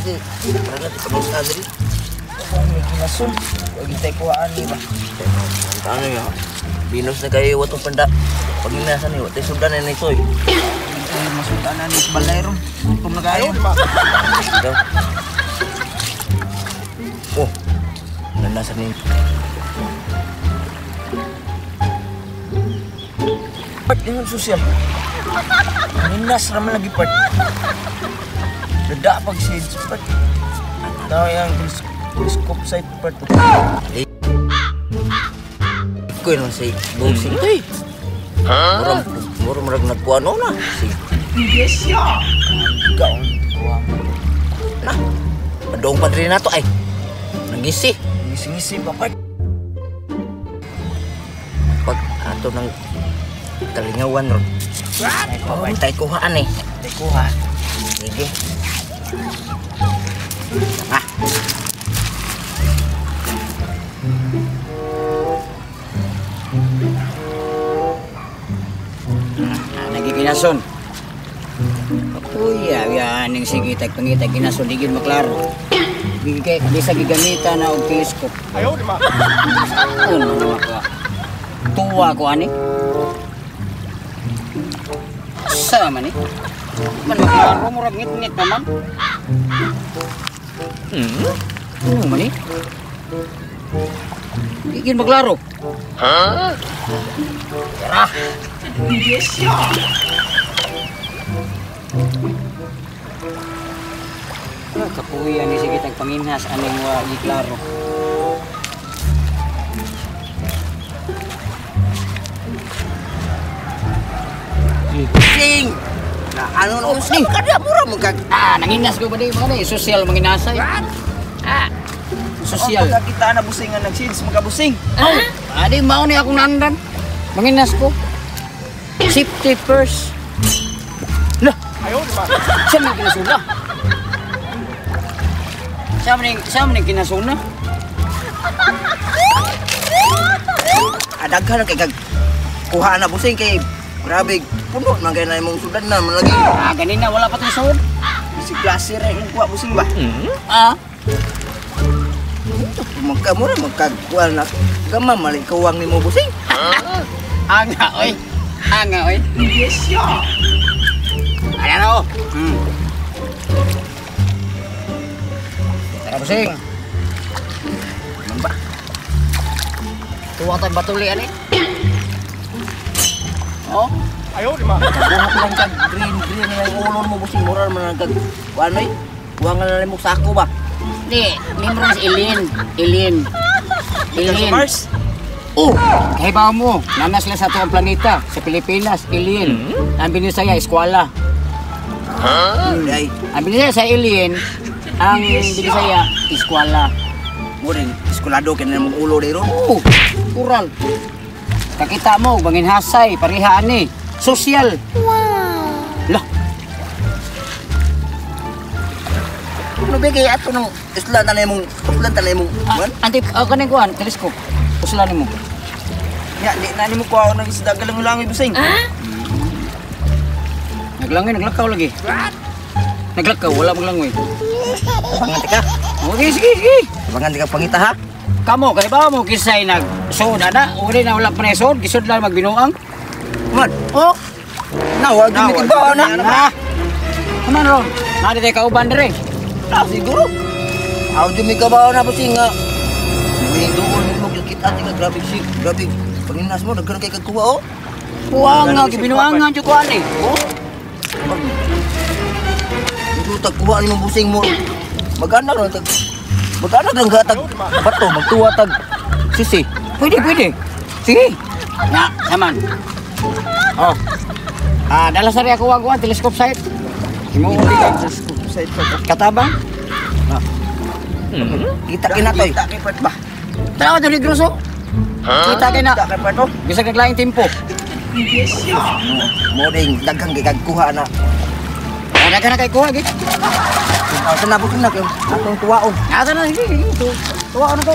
kay para na pag diri. May ginasun. Wag tay kuhaan ni ba. Ano ya? Binos na kayo watong panda. Pag inasan ni watay sudan na nito eh. Ay, masudan na ni balay ron. Gutom na kayo. Oh. Nanasan ni. Part ingon social. Ninas ra man lagi part. Dada pag seeds part. Tao yang telescope site part. Ko yun si Bungsing to eh. Murang murang nagkuano na. Si Yes ya. Gaon kuha. Na. Padong pa diri nato ay. Nangisi. Ngisi-ngisi pa part. Pag ato ng kalingawan ron. Ay, tay kuhaan eh. Tay kuha. Sige. Ah. Nagiginason. Kapuya, yan ang sige tag pangita ginason di gyud maklaro. Bigay bisa gigamita na og telescope. Ayaw di ba? Uno ka. Tuwa ko ani. Sa man ni? Man maklaro murag ngit-ngit pa man. Ano man ni? Di gyud maklaro. Ha? Tara. Yes ya. Kapuya ni sige tag panginhas aning wa giklaro. Sing. Na ano no sing kada mura mo kag nanginas ko ba di mo ni social manginasay. Ah. Social. Pagkakita na busing nga nag-seeds magabusing. Oh, adi mao ni akong nandan. Manginas ko. Safety first. Lah, Ayaw di ba? siya man kinasuna. Siya man kinasuna. Adaghan na kay kag kuha na busing kay grabe puno man kay na imong sudan na man lagi. Ah, ganina wala pa tong sud. Si klase ra imong kuha busing ba? Ah. Magka mura magkagkuha na gama mali kawang nimo busing. Anga oy. Anga oy. Yes ya. Ano na oh. Tara busing. Mamba. Tuwa tay batuli ani. Oh. Ayaw di ba? Buhat lang kag green green nga ulon mo busing mura man kag kuan oy. Kuha nga na nimo sako ba? Di, nimro si Ilin. Ilin. Ilin. Mars. Oh, kahibaw mo, nana sila sa atong planeta, sa Pilipinas, Ilin. Ang binisaya, eskwela. Huh? Ay. Ang binisaya sa Ilin, ang binisaya, eskwela. Mo rin, eskwelado kay na mong ulo diro. Oh, kural. Kakita mo, banginhasay, parihaan ni. Social. Wow. Lah. Ano ba kay ato nang isla tanay mong, uslan tanay mong, man? Anti, kaning kuan, telescope. Uslan nimo. Ya, di na nimo kuha ng isda galang-langoy busing. Naglangoy, naglakaw lagi. Naglakaw, wala maglangoy. Abangan tika. Okay, sige, sige. Abangan tika pangita ha. Kamo, kay ba mo kisay nagsuod ana, uri na wala pa na suod, gisud lang magbinuang. Man. Oh. Na wag mi kibaw na. Na. Kuman ron. Na di kauban dire. Ah, siguro. Aw di mi kabaw na busing nga. Muhinduon mo kita tika grabe si, grabe. Panginas mo daghan kay kagkuha oh. Kuha nga gibinuangan jud ko ani. Oh. Ito tagkuha ni mong busing mo. Magana ron tag. Magana lang gatag bato magtuwa tag sisi. Pwede, pwede. Sige. Na, saman. Oh. Ah, dala sa ako wagwan telescope site. Imo Telescope site pa. Katabang. Ah. Kita kinatoy. Kita kay part ba? Tanaw to groso. Kita kay na. Kita kay part oh. Bisag naglaing tempo. Yes ya. Mo ding daghang kay kagkuha na. Daghan na kay kuha gid. Asa na busing na kay atong tuwaon. Asa na sige, tuwaon na ko.